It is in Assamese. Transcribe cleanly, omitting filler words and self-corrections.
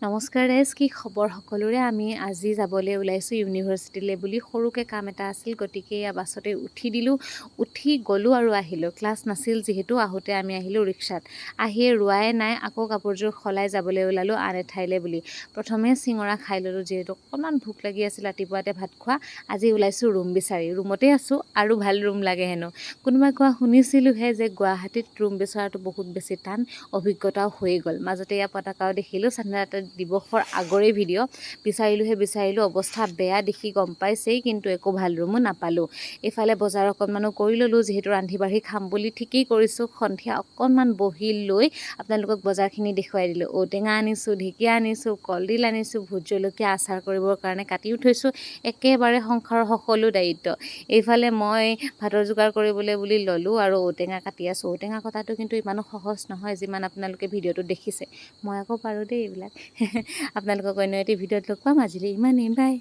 নমস্কাৰ ৰাইজ, কি খবৰ সকলোৰে? আমি আজি যাবলৈ ওলাইছোঁ ইউনিভাৰ্চিটিলৈ বুলি। সৰুকৈ কাম এটা আছিল, গতিকে এয়া বাছতে উঠি দিলোঁ, উঠি গ'লোঁ আৰু আহিলোঁ। ক্লাছ নাছিল যিহেতু, আহোঁতে আমি আহিলোঁ ৰিক্সাত। আহিয়ে ৰোৱাই নাই, আকৌ কাপোৰযোৰ সলাই যাবলৈ ওলালোঁ আন এঠাইলৈ বুলি। প্ৰথমে চিঙৰা খাই ল'লোঁ, যিহেতু অকণমান ভোক লাগি আছিল ৰাতিপুৱাতে ভাত খোৱা। আজি ওলাইছোঁ ৰুম বিচাৰি। ৰুমতে আছোঁ আৰু ভাল ৰুম লাগে হেনো। কোনোবাই কোৱা শুনিছিলোঁহে যে গুৱাহাটীত ৰুম বিচৰাটো বহুত বেছি টান। অভিজ্ঞতাও হৈয়ে গ'ল। মাজতে এয়া পতাকাও দেখিলোঁ, স্বাধীনতা দিৱসৰ আগৰে ভিডিঅ'। বিচাৰিলোঁহে বিচাৰিলোঁ, অৱস্থা বেয়া দেখি গম পাইছেই, কিন্তু একো ভাল ৰুমো নাপালোঁ। এইফালে বজাৰ অকণমানো কৰি ল'লোঁ, যিহেতু ৰান্ধি বাঢ়ি খাম বুলি ঠিকেই কৰিছোঁ। সন্ধিয়া অকণমান বহি লৈ আপোনালোকক বজাৰখিনি দেখুৱাই দিলোঁ। ঔটেঙা আনিছোঁ, ঢেকীয়া আনিছোঁ, কলডিল আনিছোঁ, ভোট জলকীয়া আচাৰ কৰিবৰ কাৰণে কাটিও থৈছোঁ। একেবাৰে সংসাৰৰ সকলো দায়িত্ব। এইফালে মই ভাতৰ যোগাৰ কৰিবলৈ বুলি ল'লোঁ আৰু ঔটেঙা কাটি আছোঁ। ঔটেঙা কটাটো কিন্তু ইমানো সহজ নহয় যিমান আপোনালোকে ভিডিঅ'টোত দেখিছে। মই আকৌ পাৰোঁ দেই এইবিলাক। আপোনালোকক অন্য এটি ভিডিঅ'ত লগ পাম। আজিলৈ ইমানেই, বাই।